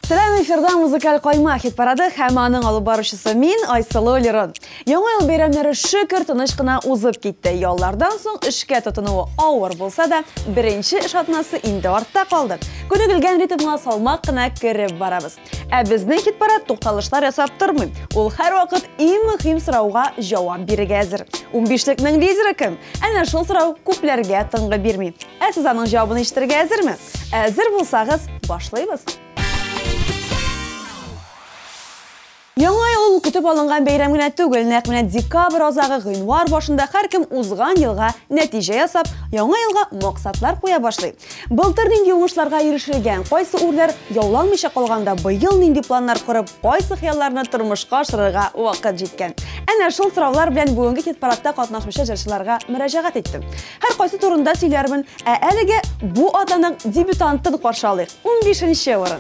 Сәлам, эфирда музыкаль кайма хит-парады һәм аның алып баручысы мин, Айсылу Лерон. Яңа ел бәйрәмнәре шөкер тыныч кына узып китте. Яллардан соң эшкә тотынуы авыр булса да, беренче эш атнасы инде артта калды. Күнегелгән ритмга салмак кына кереп барабыз. Ә безнең хит-парад тукталышлар ясап тормый. Ул һәрвакыт иң мөһим сорауга җавап бирергә әзер. 15лекнең лидеры кем? Әнә шул сорау күпләргә тынгы бирми. Ә сез аның җавабын ишетергә әзерме? Әзер булсагыз, башлыйбыз. Яңа ел ул көтеп алынган бәйрәм генә түгел, нәкъ менә декабрь азагы, гыйнвар башында һәркем узган елга нәтиҗә ясап, яңа елга максатлар куя башлый. Былтыр нинди уңышларга ирешелгән, кайсы үрләр яуланмыйча калганда, быел нинди планнар корып, кайсы хыялларны тормышка ашырырга вакыт җиткән. Әнә шул сораулар белән бүгенге хит-парадта катнашучы җырчыларга мөрәҗәгать иттем. Һәркайсы турында сөйләрмен, ә әлегә бу атнаның дебютантын каршы алыйк. 15нче урын.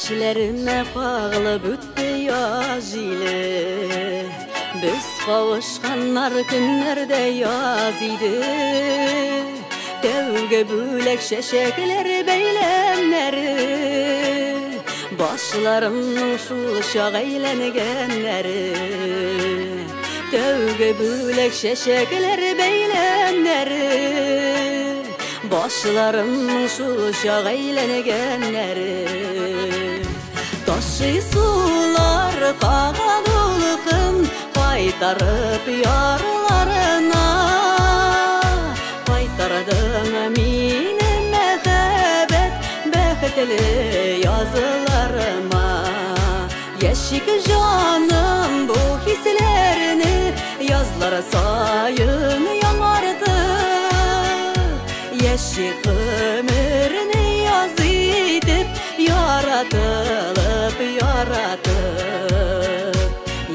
Чәчләремә кагылып үтте яз җиле. Без кавышканнар көннәрдә яз иде. Тәүге бүләк чәчәкләр бәйләмнәре. Башларымның шул чак әйләнгәннәре. Тәүге бүләк чәчәкләр бәйләмнәре. Башларымның шул чак әйләнгәннәре. Ташый сулар кага дулкын, кайтарып ярларына. Кайтардың мине мәхәббәт бәхетле язларыма. Яшик җаным бу хисләрне язлар саен яңартып. Яшик гомерне яз итеп, яратылып, яратып.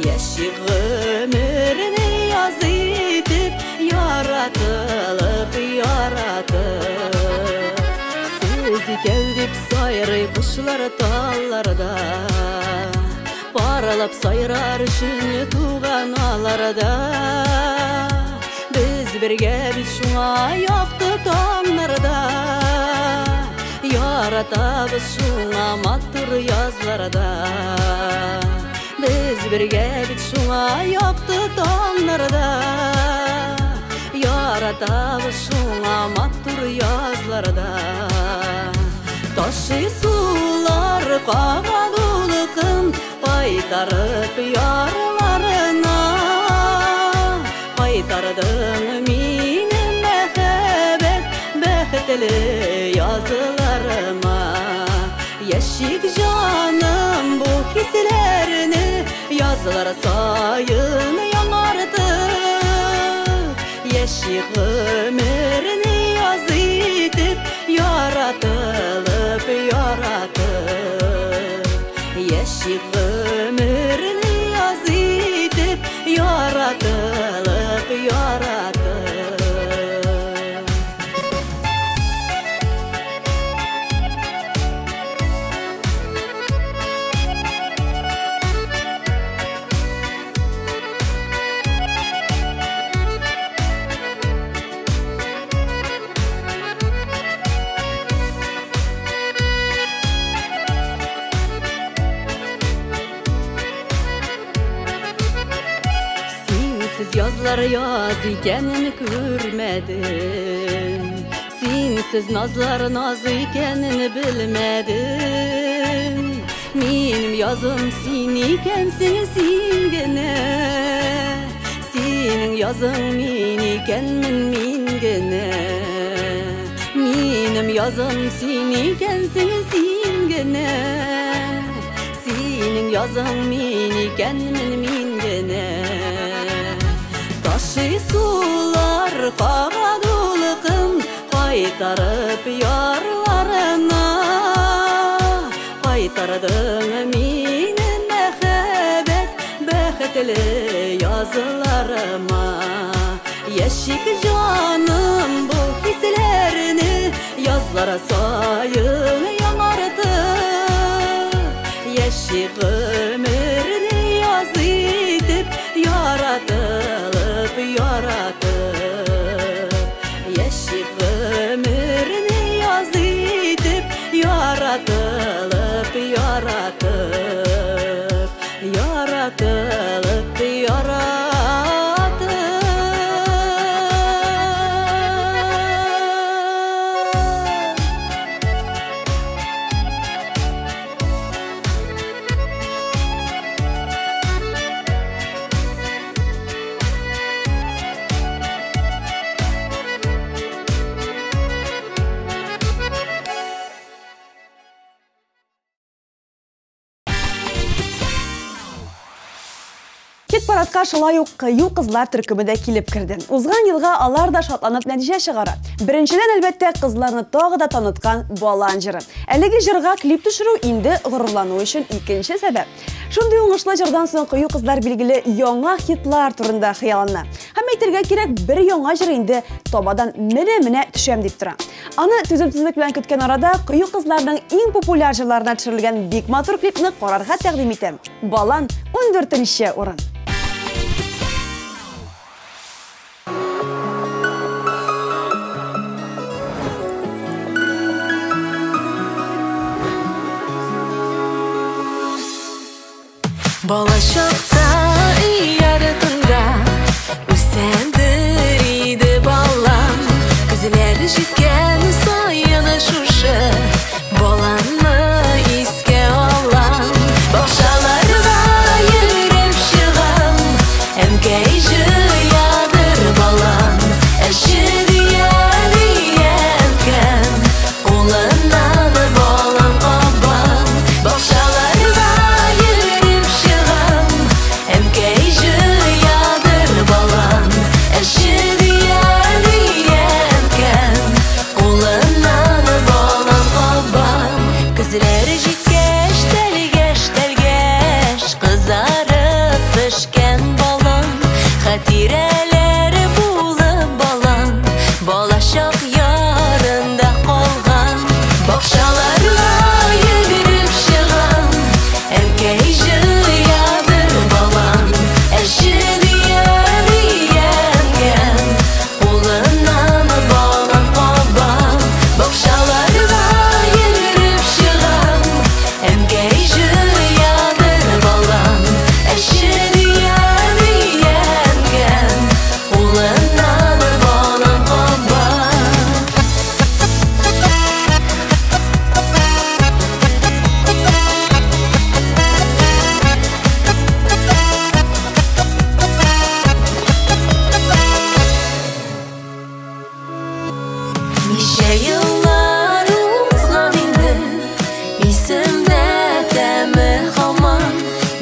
Яшик гомерне яз итеп, яратылып, яратып. Сез икәү дип сайрый кошлар талларда, паралап сайрар өчен туган аларда. Без бергә бит шуңа якты таңнарда, яратабыз шуңа матур язларда. Без бергә бит шуңа якты таңнарда, яратабыз шуңа матур язларда. Ташый сулар кага дулкын, кайтарып ярларына. Кайтардың мине мәхәббәт бәхетле язларыма. Яшик җаным бу хисләрне язлар саен яңартып. Яшик гомерне яз итеп, яратылып, яратып. Яшик гомерне яз итеп, яратылып, яратып. Язлар яз икәнен күрмәдем, синсез назлар наз икәнен белмәдем. Минем язым син икәнсең, син генә. Синең язың мин икәнмен, мин генә. Минем язым син икәнсең, син генә. Синең язың мин икәнмен, мин генә. Кайтарып ярларына, кайтардың мине мәхәббәт бәхетле язларыма. Яшик җаным бу хисләрне язлар саен яңартып, яши гомерне яз итеп, яратылып, яратып. Яши гомерне яз итеп, яратылып, яратып, яратылып, яратып. Хит-парадка шулай ук кыю кызлар төркеме дә килеп керде. Узган елга алар да шатланып нәтиҗә чыгара. Беренчедән, әлбәттә, кызларны тагы да таныткан Балан җыры. Әлеге җырга клип төшерү инде горурлану өчен икенче сәбәп. Шундый уңышлы җырдан соң кыю кызлар билгеле яңа хитлар турында хыяллана. Һәм әйтергә кирәк, бер яңа җыр инде табадан менә-менә төшәм дип тора. Аны түземсезлек белән көткән арада кыю кызларның иң популяр җырларына төшерелгән бик матур клипны карарга тәкъдим итәм. Балан 14 урын. Балачакта өй артында үсәндер иде балан. Көзләр җиткән саен шушы баланны искә алам. Бакчаларга йөреп чыгам, әнкәй җыядыр балан. Әче дия дия әнкәм, кулыннан балан кабам. Бакчаларга йөреп чыгам, әнкәй җыядыр балан. Әче дия дия әнкәм, кулыннан балан кабам. Көзләр җиткәч, тәлгәш, тәлгәш, кызарып пешкән балан. Хатирәләр булып балан, балачак ярында калган. Бакчаларга йөгереп чыгам, әнкәй җыядыр балан. Әче дия дия әнкәм, кулыннан балан кабам. Бакчаларга йөгереп чыгам, әнкәй җыядыр балан. Әче дия дия әнкәм, кулыннан балан кабам. Ничә еллар узган инде, исемдә тәме һаман.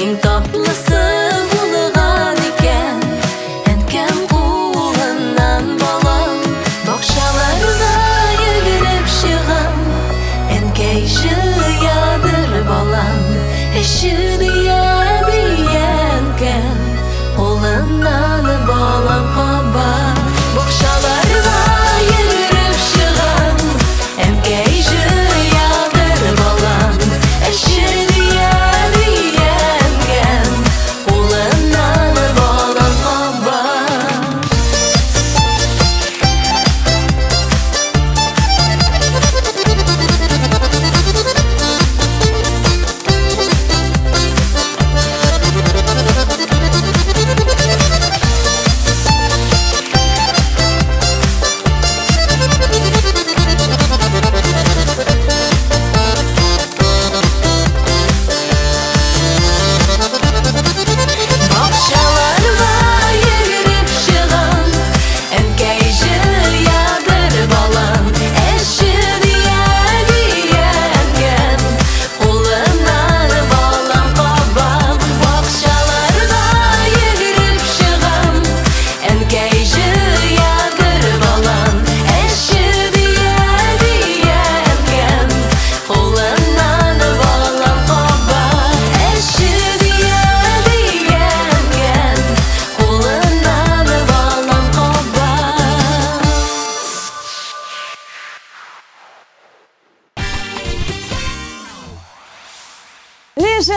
Иң татлысы булган икән, әнкәм кулыннан балан. Бакчаларга йөгереп чыгам, әнкәй җыядыр балан. Әче дия дия әнкәм, кулыннан балан кабам. Бакчаларга йөгереп чыгам, әнкәй җыядыр балан. Әче дия дия әнкәм, кулыннан балан кабам.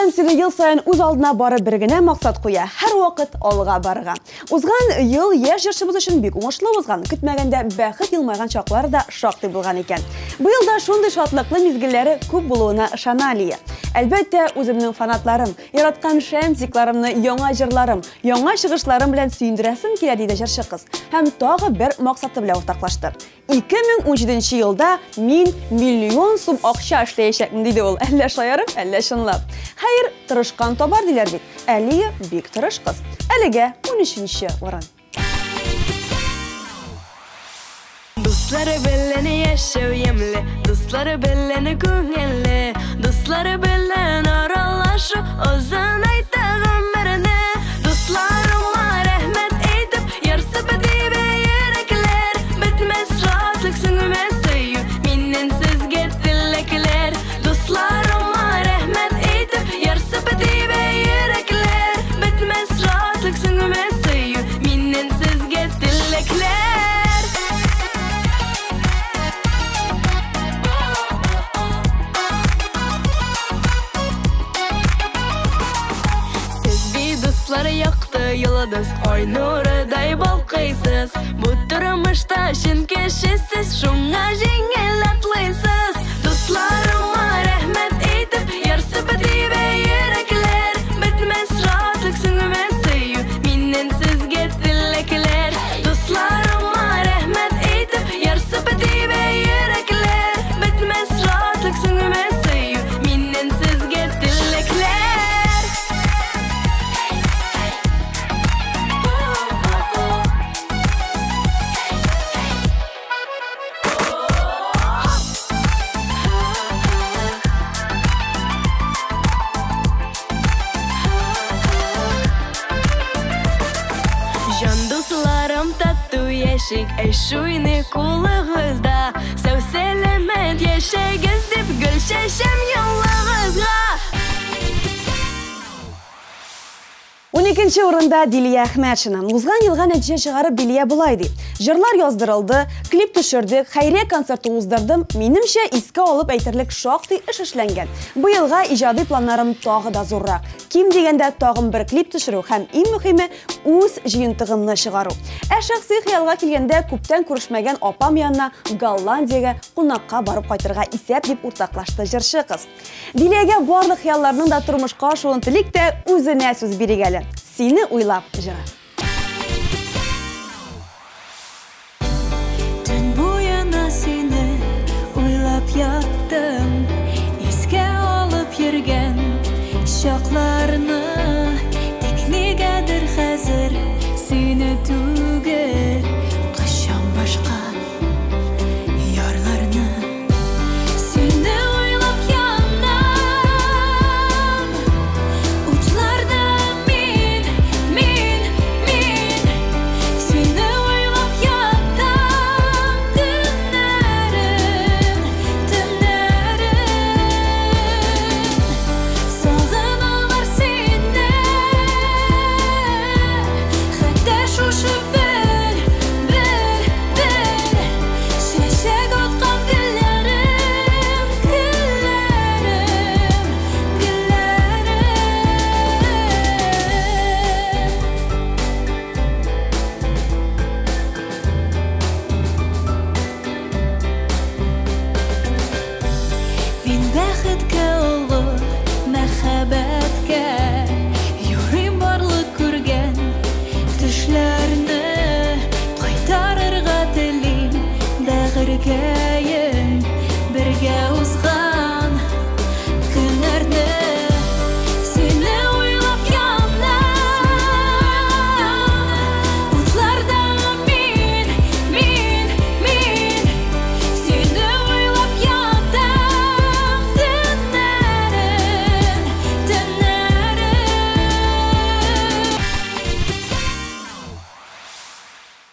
Шәмсина ел саен үз алдына бары бер генә максат куя, һәрвакыт алга барырга. Узган ел яшь җырчыбыз өчен бик уңышлы узган, көтмәгәндә бәхет елмайган чаклары да шактый булган икән. Быел да шундый шатлыклы мизгелләре күп булуына ышана Лия. Әлбәттә, үземнең фанатларым, яраткан шәмсикларымны яңа җырларым, яңа чыгышларым белән сөендерәсем килә, диде җырчы кыз. Һәм тагы бер максаты белән уртаклашты. 2017 елда мин миллион сум акча эшләячәкмен, диде ул. Әллә шаярып, әллә чынлап. Хәер, тырышкан табар диләр бит. Ә Лия бик тырыш кыз. Әлегә 13 урын. Дуслары белән яшәү ямьле, дуслары белән күңелле, дуслары белән аралашу озынайта гомерне. Дусларыма рәхмәт әйтеп, ярсып тибә йөрәкләр, бетмәс шатлык, сүнмәс сөю, миннән сезгә теләкләр. Дусларыма рәхмәт әйтеп, ярсып тибә йөрәкләр, бетмәс шатлык, сүнмәс сөю, миннән сезгә теләкләр. Дуслар якты йолдыз, ай нурыдай балкыйсыз. Бу тормышта чын кешесез, шуңа җиңел атлыйсыз. Дусларыма рәхмәт әйтеп, ярсып тибә йөрәкләр, бетмәс шатлык, сүнмәс сөю, миннән сезгә теләкләр. Дусларыма рәхмәт әйтеп, ярсып тибә йөрәкләр, бетмәс шатлык, сүнмәс сөю, миннән сезгә теләкләр. Җан дусларым тату яшик, эш уйный кулыгызда. Сау сәламәт яшәгез дип гөл чәчәм юлыгызга. 12 урында Дилия Әхмәтшина. Узган елга нәтиҗә чыгарып Дилия болай ди. Җырлар яздырылды, клип төшердек, хәйрия концерты уздырдым. Минемчә, искә алып әйтерлек шактый эш эшләнгән. Бу елга иҗади планнарым тагы да зуррак. Ким дигәндә тагын бер клип төшерү һәм иң мөһиме үз җыентыгымны чыгару. Ә шәхси хыялга килгәндә күптән күрешмәгән апам янына Голландиягә кунакка барып кайтырга исәп дип уртаклашты җырчы кыз. Дилиягә барлык хыялларның да тормышка ашуын телик тә үзенә сүз бирик әле. Сине уйлап җыры. Төн буена сине уйлап яттым, искә алып йөргән чакларны. Тик нигәдер хәзер сине түгел, кочам башка ярларны. Сине уйлап янам, утларда мин, мин, мин. Сине уйлап ятам төннәрен, төннәрен. Сагыналар сине, хәтта шушы бер, бер, бер чәчәк аткан гөлләрем, гөлләрем, гөлләрем. Мин бәхеткә олы мәхәббәткә юрыйм барлык күргән төшләрне. Кайтарырга телим бәгырькәем, бергә узган көннәрне. Сине уйлап янам, утларда мин, мин, мин. Сине уйлап ятам төннәрен, төннәрен.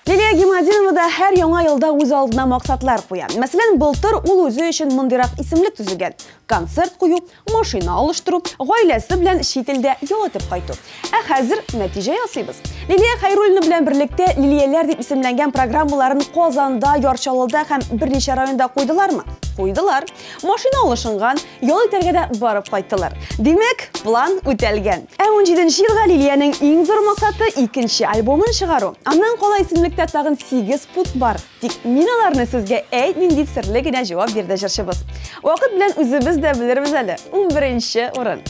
Лилия Гимадинова да һәр яңа елда үз алдына максатлар куя. Мәсәлән, былтыр ул үзе өчен мондыйрак исемлек төзегән. Концерт кую, машина алыштыру, гаиләсе белән чит илдә ял итеп кайту. Ә хәзер нәтиҗә ясыйбыз. Лилия Хәйруллина белән берлектә Лилияләр дип исемләнгән программаларын Казанда, Яр Чаллыда һәм берничә районда куйдылармы? Куйдылар. Машина алышынган, ял итәргә дә барып кайттылар. Димәк, план үтәлгән. Ә 17 елга Лилиянең иң зур максаты икенче альбомын чыгару. Аннан кала исемлектә тагын 8 пут бар. Тик мин аларны сезгә әйтмим дип серле генә җавап бирде җырчыбыз. Вакыт белән үзебез дә белербез әле. 11 урын.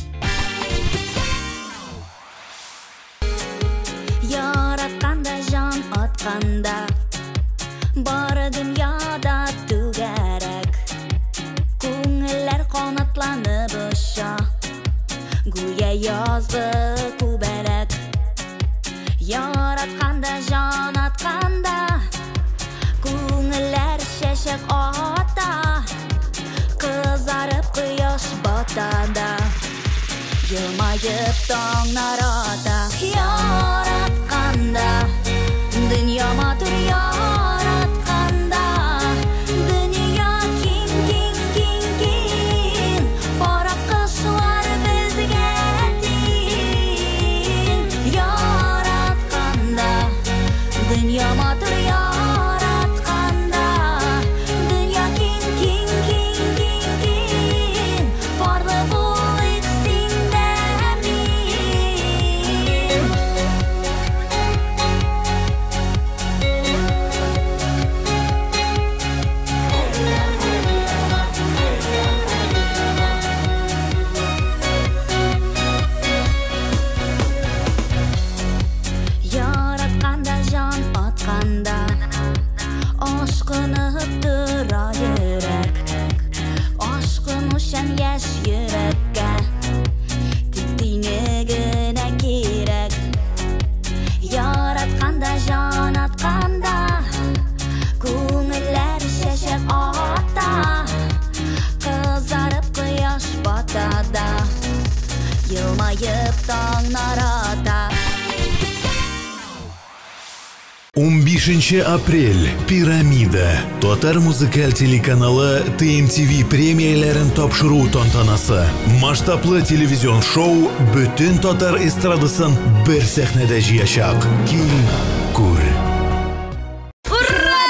Яратканда җан атканда бары дөньяда түгәрәк, күңелләр канатланып оча, гүя язгы күбәләк. Яратканда җан атканда күңелләр чәчәк ата, кызарып кояш бата да, елмаеп таңнар ата. Яратканда дөнья матур, яратканда дөнья киң, киң, киң, киң, пар кошлар безгә тиң. Яратканда дөнья матур, яратканда дөнья киң, киң, киң, киң, киң, парлы булыйк син дә мин. Яратканда җан атканда ашкынып тора йөрәк, ашкынучан яшь йөрәккә тик тиңе генә кирәк. Яратканда җан атканда күңелләр чәчәк ата, кызарып кояш бата да, елмаеп таңнар ата. 15 апрель. Пирамида. Татар музыкаль телеканалы TMTV премияләрен тапшыру тантанасы. Масштаблы телевизион шоу бөтен татар эстрадасын бер сәхнәдә җыячак. Кил, күр. Ура!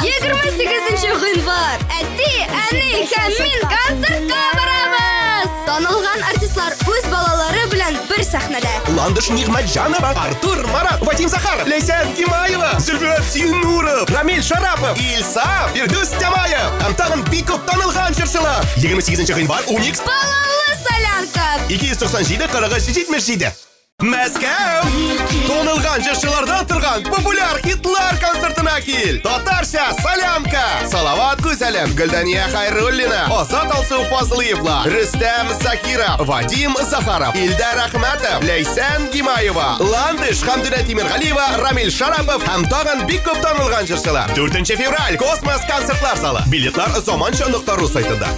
28 гыйнвар. Әти, әни һәм мин концертка барабыз. Танылган артистлар үз балалары белән бер сәхнәдә. Ландыш Нигматҗанова, Артур Марат, Вадим Захаров, Ләйсән Гимаева, Зөлфият Зиннуров, Рамиль Шарапов, Илсаф, Фирдүс Тямаев һәм тагын бик күп танылган җырчылар. 28 гыйнвар Уникс Балалы солянка. 297 43 77. Мәскәү! Танылган җырчылардан торган популяр хитлар концертына кил. Татарча солянка. Салават Гүзәлем, Гөлдания Хайруллина, Азат Алсу Фазлыевла, Рөстәм Закиров, Вадим Захаров, Илдар Әхмәтов, Ләйсән Гимаева, Ландыш Хәмдүнә Тимергалиева, Рамиль Шарапов һәм тагын бик күп танылган җырчылар. 4 февраль Космос концертлар залы. Билетлар заманча.ру сайтында.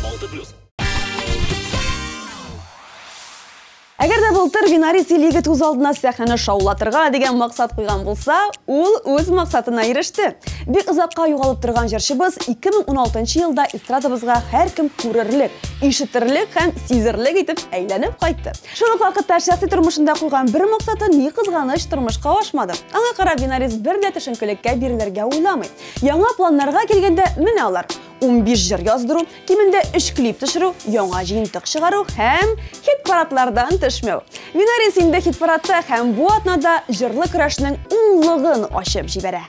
Әгәр дә былтыр Винарис Ильегет үз алдына сәхнәне шаулатырга дигән максат куйган булса, ул үз максатына иреште. Бик озакка югалып торган җырчыбыз 2016 елда эстрадабызга һәркем күрерлек, ишетерлек һәм сизерлек итеп әйләнеп кайтты. Шул ук вакытта шәхси тормышында куйган бер максаты ни кызганыч тормышка ашмады. Аңа карап Винарис бер дә төшенкелеккә бирелергә уйламый. Яңа планнарга килгәндә менә алар: 15 җыр яздыру, кимендә 3 клип төшерү, яңа җыентык чыгару һәм хит-парадлардан төшмәү. Винарис инде хит-парадта һәм бу атнада җырлы көрәшнең унлыгын ачып җибәрә.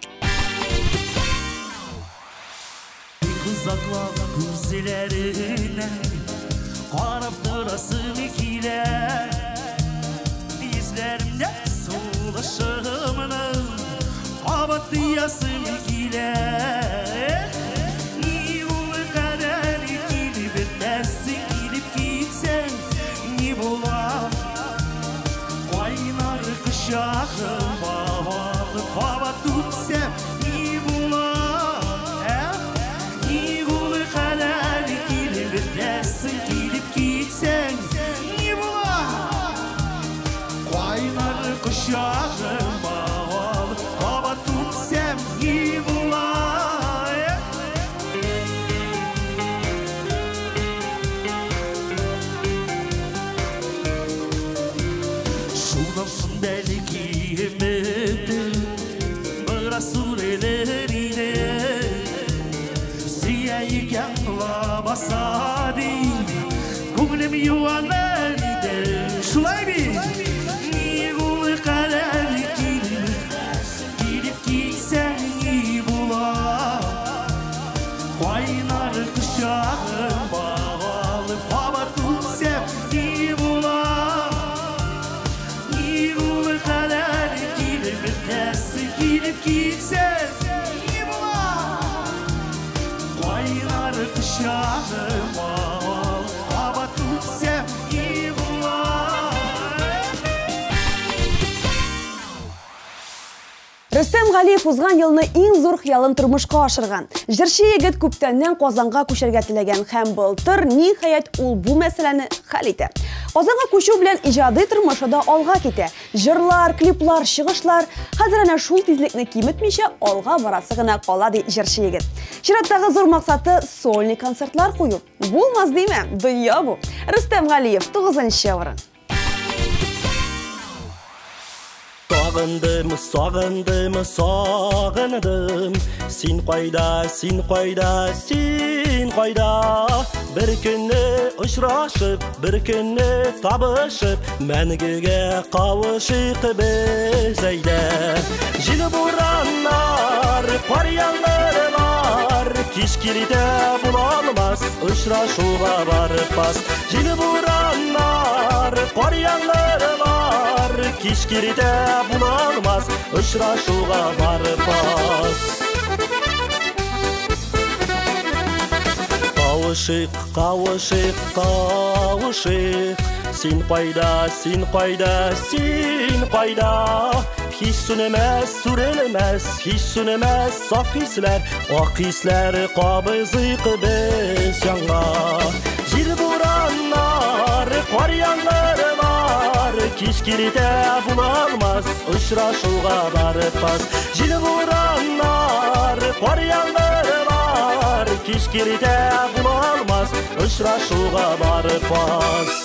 Узаклап күзләренә карап торасым килә, йөзләремдә сулышымны кабат тоясым килә. Ни ул кадәр килеп бетмәссең, килеп китсәң ни була? Кайнар кочагыма алып кабат үпсәм ни була? Ни ул кадәр килеп бетмәссең, килеп китсәң ни була? Кайнар кочагыма алып кабат үпсәм ни була? Шуннан соң бәлки өметем бераз сүрелер иде. Сөя икән лаба Юаныр идем. Шулай бит? Ник ул кадәр килеп китсәң ни була? Кайнар кочагыма алып кабат үпсәм ни була? Ник ул кадәр килеп бетәсең, килеп китсәң ни була? Кайнар кочагыма алып кабат үпсәм ни була? Рөстәм Галиев узган елны иң зур хыялын тормышка ашырган. Җырчы егет күптәннән Казанга күчәргә теләгән һәм былтыр ниһаять ул бу мәсьәләне хәл итә. Казанга күчү белән иҗади тормышы да алга китә. Җырлар, клиплар, чыгышлар. Хәзер әнә шул тизлекне киметмичә алга барасы гына кала, ди җырчы егет. Чираттагы зур максаты сольный концертлар кую. Булмас димә, дөнья бу. Рөстәм Галиев, 9 урын. Сагындым, сагындым, сагындым. Син кайда, син кайда, син кайда? Бер көнне очрашып, бер көнне табышып, мәңгегә кавышыйк без әйдә. Җил бураннар, кар яңгырлар, кич киртә була алмас, очрашуга барып бас. Җил бураннар, кар яңгырлар, кич киртә була алмас, очрашуга барып бас. Кавышыйк, кавышыйк, кавышыйк. Син кайда, син кайда, син кайда? Һич сүнмәс, сүрелмәс, һич сүнмәс саф хисләр, ак хисләр кабызыйк без яңа. Җил бураннар, кар яңгырлар, кич киртә була алмас, очрашуга барып бас. Җил бураннар, кар яңгырлар, кич киртә була алмас, очрашуга барып бас.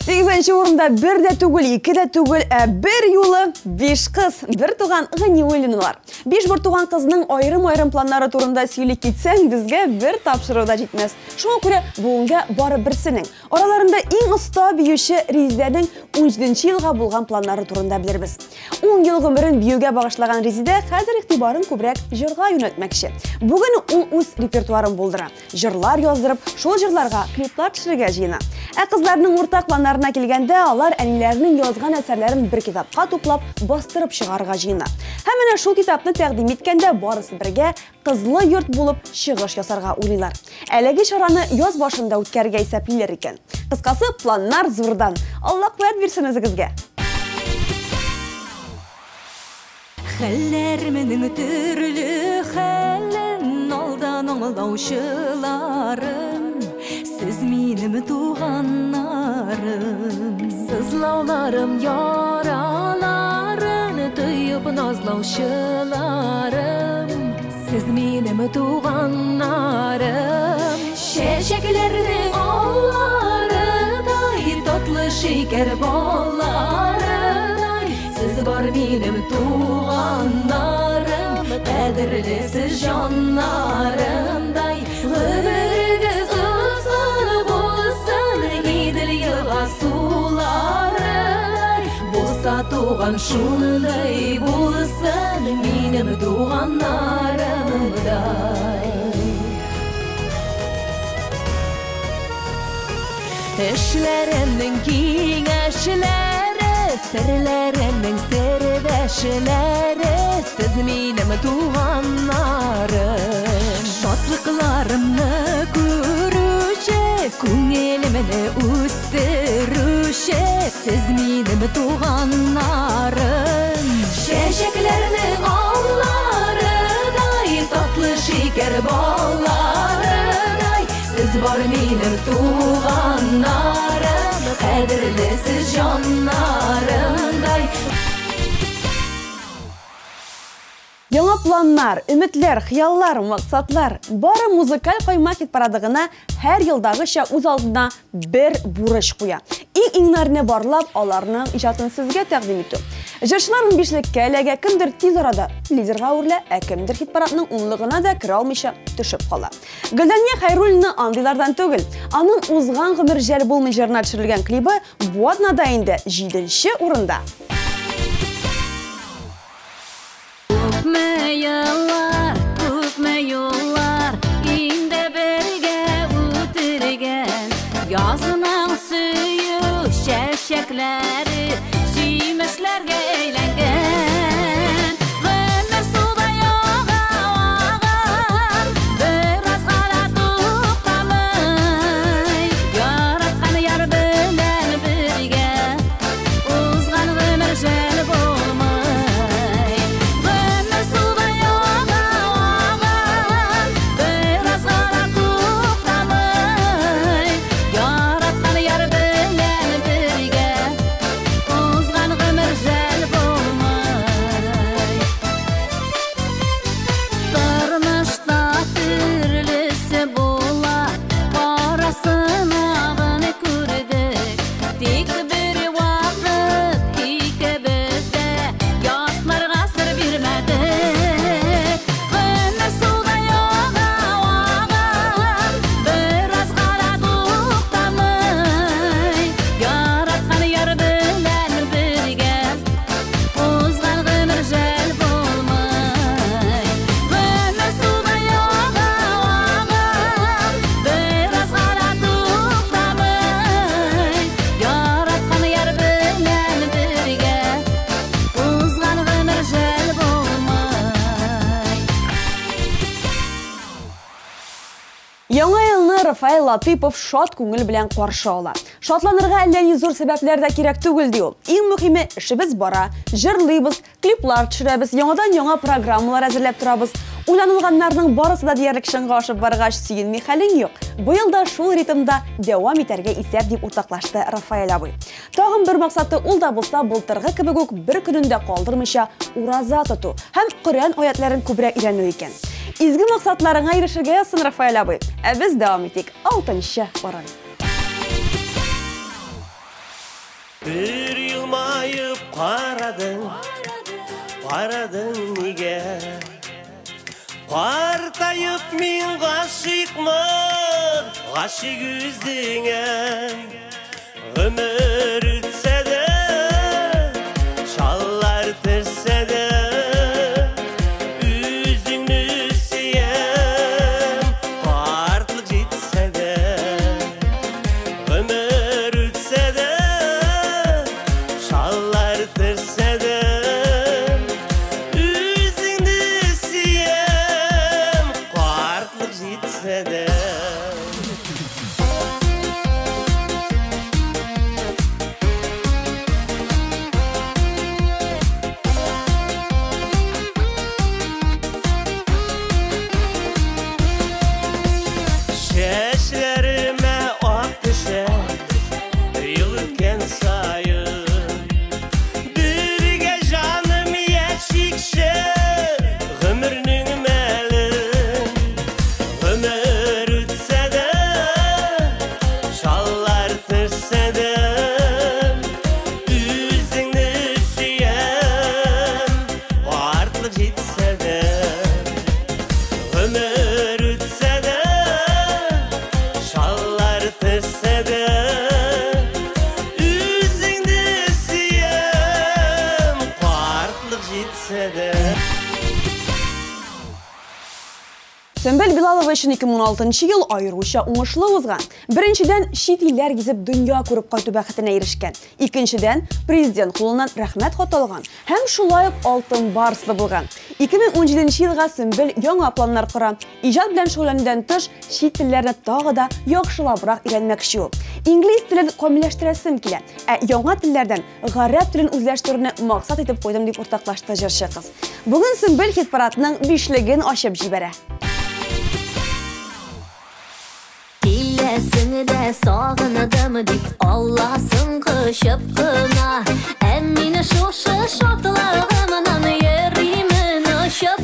Сигезенче урында бер дә түгел, ике дә түгел, ә бер юлы биш кыз, бер туган Ганиуллиналар. Биш бер туган кызның аерым-аерым планнары турында сөйли китсәң, безгә бер тапшыру да җитмәс. Шуңа күрә бүгенгә бары берсенең, араларында иң оста биюче Резидәнең 17 елга булган планнары турында белербез. 10 ел гомерен биюгә багышлаган Резидә хәзер игътибарын күбрәк җырга юнәлтмәкче. Бүген ул үз репертуарын булдыра. Җырлар яздырып, шул җырларга клиплар төшерергә җыена. Ә кызларның уртак планнарына килгәндә, алар әниләренең язган әсәрләрен бер китапка туплап, бастырып чыгарырга җыена. Һәм менә шул китапны тәкъдим иткәндә барысы бергә кызлы йорт булып чыгыш ясарга уйлыйлар. Әлеге чараны яз башында үткәрергә исәплиләр икән. Кыскасы, планнар зурдан. Алла куәт бирсен үзегезгә. Хәлләремнең төрле хәлен алдан аңлаучыларым, сез минем туганнарым. Сызлауларым, яраларын тоеп назлаучыларым, сез минем туганнарым. Чәчәкләрнең алларыдай, татлы шикәр балларыдай, сез бар минем туганнарым, кадерле сез җаннарымдай. Гомерегез озын булсын, Идел елга суларыдай, булса туган шундый булсын, минем туганнарымдай. Эшләремнең киңәшләре, серләремнең сердәшләре, сез минем туганнарым. Шатлыкларымны күрүче, күңелемне үстерүче, сез минем туганнарым. Чәчәкләрнең алларыдай, татлы шикәр балларыдай, сез бар минем туганнарым, кадерле сез җаннарымдай. Яңа планнар, өметләр, хыяллар, максатлар. Бары музыкаль кайма хит-парады гына һәр елдагыча үз алдына бер бурыч куя. Иң-иңнәрне барлап, аларның иҗатын сезгә тәкъдим итү. Җырчылар унбишлеккә эләгә, кемдер тиз арада лидерга әверелә, ә кемдер хит-парадның унлыгына да керә алмыйча төшеп кала. Гөлдания Хәйруллина андыйлардан түгел. Аның Узган гомер жәл булмый җырына төшерелгән клибы бу атнада инде җиденче урында. Күпме еллар, күпме юллар инде бергә үтергән. Язның сөю чәчәкләре җимешләргә әйләнгән. Гомер судай ага, ага, бераз гына туктамый. Яраткан яр белән бергә узган гомер жәл булмый. Гомер судай ага, ага, бераз гына туктамый. Яраткан яр белән бергә узган гомер жәл булмый. Тормышта төрлесе була, карасын агын күрдек. Тик бер вакыт икебез дә ятларга сер бирмәдек. Гомер судай ага, ага, бераз гына туктамый. Яраткан яр белән бергә узган гомер жәл булмый. Гомер судай ага, ага, бераз гына туктамый. Яраткан яр белән бергә узган гомер жәл булмый. Яңа елны Рафаэль Латыпов шат күңел белән каршы ала. Шатланырга әллә ни зур сәбәпләр дә кирәк түгел, ди ул. Иң мөһиме, эшебез бара, җырлыйбыз, клиплар төшерәбез, яңадан-яңа программалар әзерләп торабыз. Уйланылганнарның барысы да диярлек чынга ашып баргач, сөенми хәлең юк. Быел да шул ритмда дәвам итәргә исәп, дип уртаклашты Рафаэль абый. Тагын бер максаты ул да булса былтыргы кебек үк бер көнен дә калдырмыйча ураза тоту һәм Коръән аятларын күбрәк өйрәнү икән. Изге максатларыңа ирешергә язсын, Рафаэль абый. Ә без дәвам итик. Алтынчы урын. Бер елмаеп карадың, карадың нигә? Картаеп мин гашыйкмын, гашыйк үзеңә. Гомер үтсә дә, чаллар төшсә дә, үзеңне сөям, картлык җитсә дә. Гомер үтсә дә, чаллар төшсә дә, үзеңне сөям, картлык җитсә дә. Чәчләремә ак төшә, ел үткән саен. Бергә җаным яшикче, гомернең мәлен. Гомер үтсә дә, чаллар төшсә дә, үзеңне сөям, картлык җитсә дә. Гомер үтсә дә, чаллар төшсә дә, үзеңне сөям, картлык җитсә дә. Сөмбел Билалова өчен 2016 ел аеруча уңышлы узган. Беренчедән, чит илләр гизеп дөнья күреп кайту бәхетенә ирешкән. Икенчедән, президент кулыннан рәхмәт хаты алган һәм шулай ук алтын барслы булган. 2017 елга Сөмбел яңа планнар кора. Иҗат белән шөгыльләнүдән тыш, чит телләрне тагы да яхшылабрак өйрәнмәкче ул. Инглиз телен камилләштерәсем килә, ә яңа телләрдән гарәп телен үзләштерүне максат итеп куйдым, дип уртаклашты җырчы кыз. Бүген Сөмбел хит-парадның бишлеген ачып җибәрә. Киләсең дә сагындым дип Алласын кочып кына. Ә мин шушы шатлыгымнан йөримен очып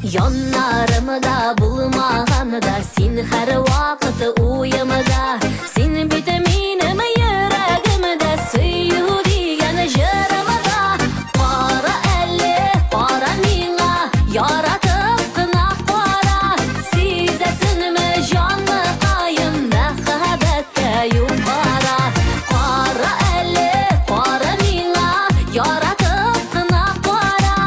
Яннарымда булмаганда, син һәр вакыт уемда. Син бит минем йөрәгемдә, сөю дигән җырымда. Кара әле, кара миңа, яратып кына кара. Сизәсеңме, җаныкаем, мәхәббәткә юк ара. Кара әле, кара миңа, яратып кына кара.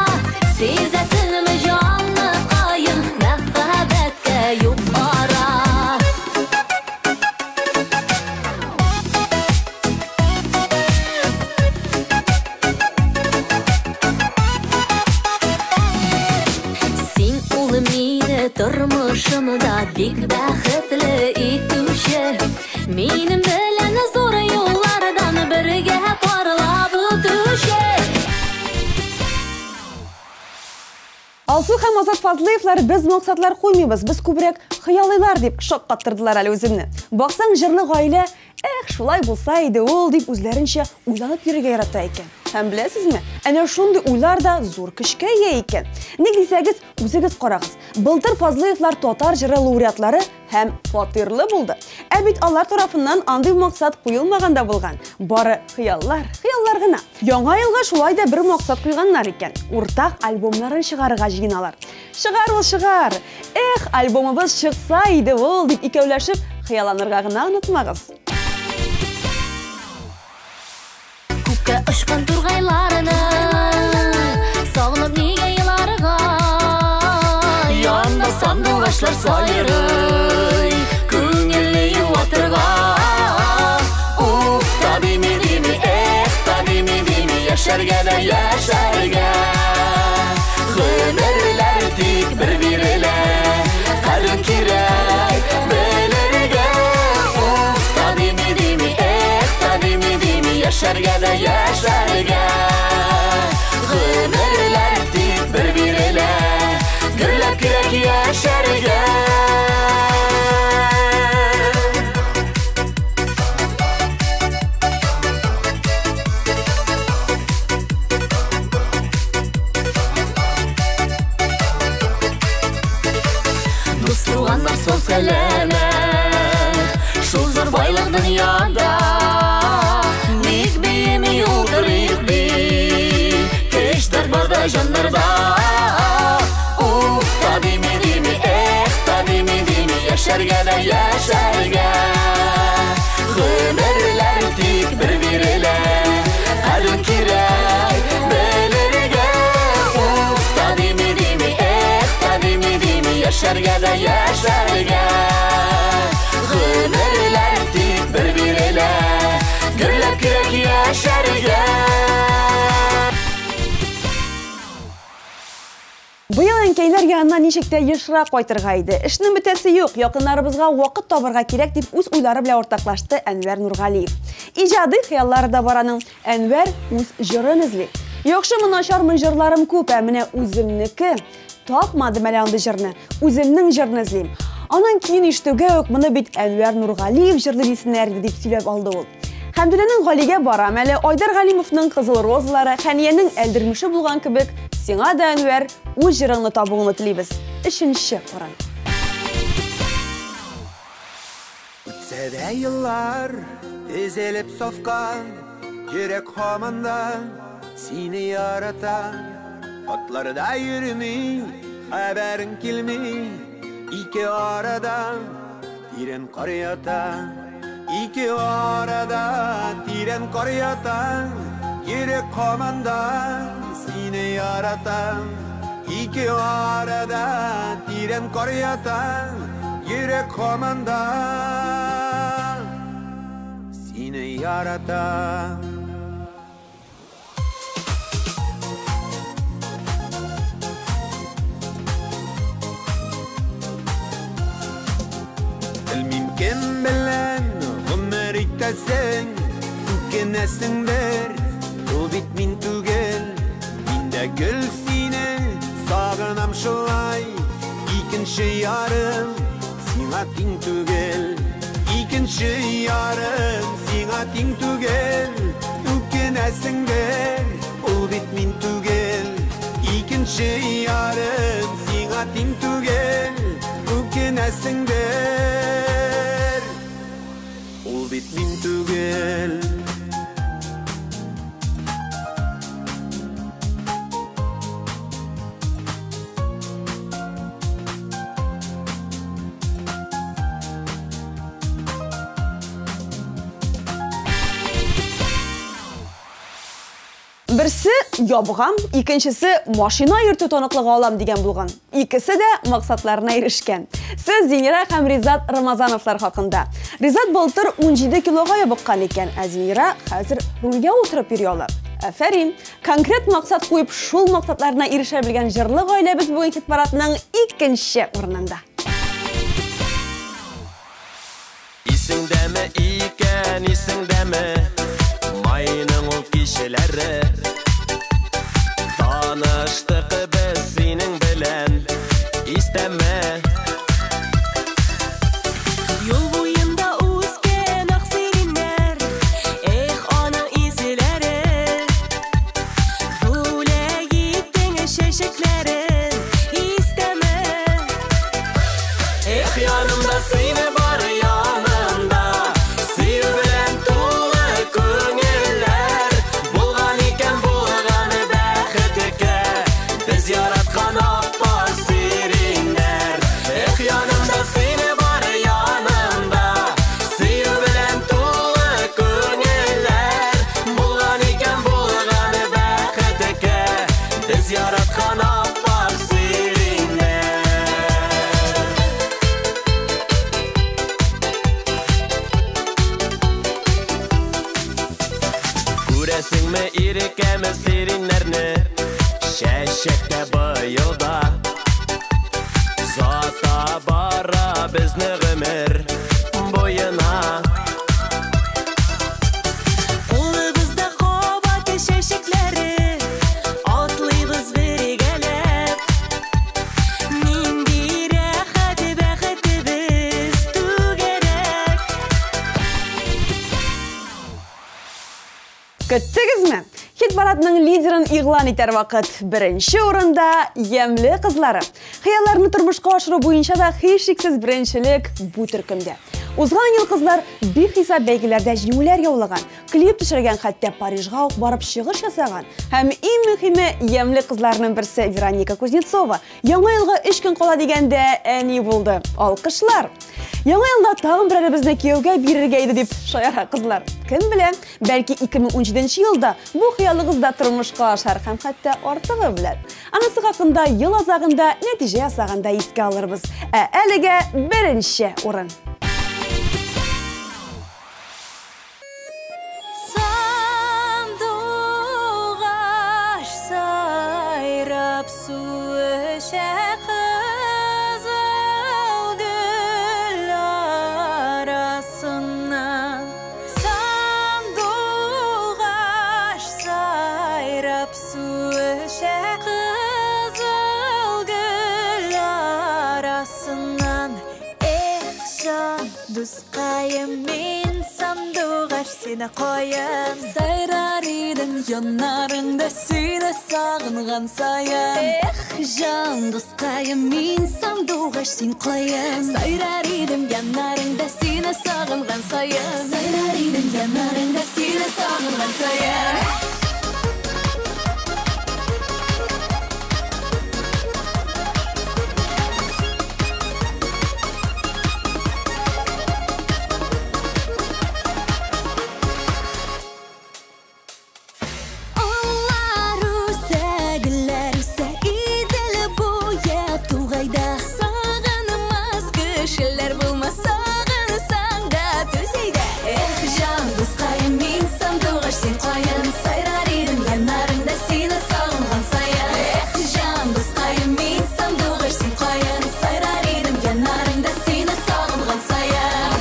Сизәсеңме, җаныкаем, мәхәббәткә юк ара. Син ул мине тормышымда бик бәхетле итүче. Минем белән зур юллардан бергә парлап үтүче. Алсу һәм Азат Фазлыевлар без максатлар куймыйбыз, без күбрәк хыялыйлар дип шаккаттырдылар әле үземне. Баксаң, җырлы гаилә, эх, шулай булса иде ул дип үзләренчә уйланып йөрергә ярата икән. Һәм беләсезме, әнә шундый уйлар да зур көчкә ия икән. Ник дисәгез, үзегез карагыз. Былтыр Фазлыевлар татар җыры лауреатлары һәм фатирлы булды. Ә бит алар тарафыннан андый максат куелмаган да булган. Бары хыяллар, хыяллар гына. Яңа елга шулай да бер максат куйганнар икән. Уртак альбомнарын чыгарырга җыеналар. Чыгар ул, чыгар. Эх, альбомыбыз чыкса иде ул дип икәүләшеп хыялланырга гына онытмагыз. Күккә очкан тургайларны сагынып нигә еларга? Янда сандугачлар сайрый, күңелне юатырга. Ух, та дими дими, эх, та дими дими, яшәргә дә яшәргә. Гомерләр тик бер бирелә, кадер кирәк белергә. Ух, та дими дими, эх, та дими дими, яшәргә дә яшәргә. Гомерләр тик бер бирелә, гөрләп кирәк яшәргә. Дус туганнар сау сәламәт, шул зур байлык дөньяда. Ник биеми утырыйк ди, көч дәрт бар да җаннарда. Ух, та дими дими, эх, та дими дими, яшәргә дә яшәргә. Гомерләр тик бер бирелә, кадер кирәк белергә. Ух, та дими дими, эх, та дими дими, яшәргә дә яшәргә. Гомерләр тик бер бирелә, гөрләп кирәк яшәргә. Быел әнкәйләр янына ничек тә ешрак кайтырга иде. Эшнең бетәсе юк, якыннарыбызга вакыт табырга кирәк дип үз уйлары белән уртаклашты Әнвәр Нургалиев. Иҗади хыяллары да бар аның. Әнвәр үз җырын эзли. Яхшымы, начармы җырларым күп, ә менә үземнеке тапмадым әле андый җырны. Үземнең җырны эзлим. Аның көен ишетүгә үк моны бит Әнвәр Нургалиев җырлый дисеннәр иде дип сөйләп алды ул. Хәмдүнәнең Галигә барам әле, Айдар Галимовның Кызыл розалары, Хәниянең Әлдермеше булган кебек, сиңа да, Әнвәр, үз җырыңны табуыңны телибез. Өченче урын. Үтсә дә еллар тезелеп сафка, йөрәк һаман да сине ярата. Атларда йөрми, хәбәрең килми, ике арада тирән кар ята. Ике арада тирән кар ята, йөрәк һаман да сине ярата. Ике арада тирән кар ята, йөрәк һаман да сине ярата. Белмим кем белән гомер итәсең, үкенәсеңдер, ул бит мин түгел. Мин дә гел сине сагынам шулай, икенче ярым сиңа тиң түгел. Икенче ярым сиңа тиң түгел, үкенәсеңдер, ул бит мин түгел. Икенче ярым сиңа Сиңа тиң түгел, үкенәсеңдер. Ул бит мин түгел. Берсе ябыгам, икенчесе машина йөртү таныклыгы алам дигән булган. Икесе дә максатларына ирешкән. Сүз Зинира һәм Ризат Рамазановлар хакында. Ризат былтыр 17 килога ябыккан икән, ә Зинира хәзер рульгә утырып йөри ала. Афәрин! Конкрет максат куеп, шул максатларына ирешә белгән җырлы гаиләбез бүген хит-парадның икенче урынында. Исеңдәме икән, исеңдәме? Майның ул кичәләре. Таныштык без синең белән, истәме? Юл буенда үскән ак сиреннәр, эх, аның изеләре. Бүләк иттең чәчәкләрен, истәме? Эх, янымда сине бар янымда, сөю белән тулы күңелләр. Булган икән булган бәхеткә, без яраткан аппак сиреннәр. Эх, янымда сине бар янымда, сөю белән тулы күңелләр. Булган икән булган бәхеткә, без яраткан аппак сиреннәр. Күрәсеңме ирекәме сиреннәрне, чәчәктә быел да. Зата бара безне гомер буена. Кулыбызда кабат чәчәкләре, атлыйбыз бергәләп. Нинди рәхәт бәхетебез түгәрәк. Көттегезме? Хит-парадның лидерын игълан итәр вакыт. Беренче урында Ямьле кызлары. Хыялларны тормышка ашыру буенча да һичшиксез беренчелек бу төркемдә. Узган ел кызлар бихисап бәйгеләрдә җиңүләр яулаган, клип төшергән, хәтта Парижга ук барып чыгыш ясаган. Һәм иң мөһиме, ямьле кызларның берсе Вероника Кузнецова яңа елга 3 көн кала дигәндә әни булды. Алкышлар! Яңа елда тагын берәребезне кияүгә бирергә иде дип шаяра кызлар. Кем белә, бәлки 2017 елда бу хыялыгыз да тормышка ашар һәм хәтта артыгы белән. Анысы хакында ел азагында нәтиҗә ясаганда искә алырбыз. Ә әлегә беренче урын. Сандугач сайрап су эчә кызыл гөл арасыннан. Сандугач сайрап су эчә кызыл гөл арасыннан. Эх, җан дускаем, мин сандугач сине каян. Сайрар идем яннарыңда сине сагынган саен. Эх, җан дускаем, мин сандугач син каян. Сайрар идем яннарыңда сине сагынган саен. Сайрар идем яннарыңда сине сагынган саен. Аллар үсә, гөлләр үсә, Идел буе тугайда. Сагынмас кешеләр булмас, сагынсаң да түз әйдә. Эх, җан дускаем, мин сандугач син каян. Сайрар идем яннарыңда сине сагынган саен. Эх, җан дускаем, мин сандугач син каян. Сайрар идем яннарыңда сине сагынган саен.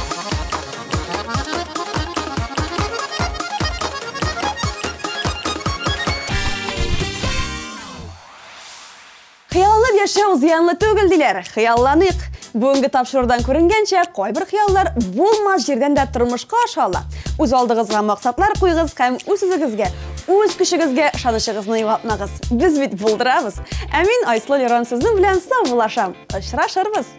Хыялланып яшәү зыянлы түгел диләр. Хыялланыйк. Бүгенге тапшырудан күренгәнчә, кайбер хыяллар булмас җирдән дә тормышка аша ала. Үз алдыгызга максатлар куйгыз һәм үз-үзегезгә, Үз көчегезгә ышанычыгызны югалтмагыз. Без бит булдырабыз. Ә мин Айсылу Лерон сезнең белән саубуллашам. Очрашырбыз.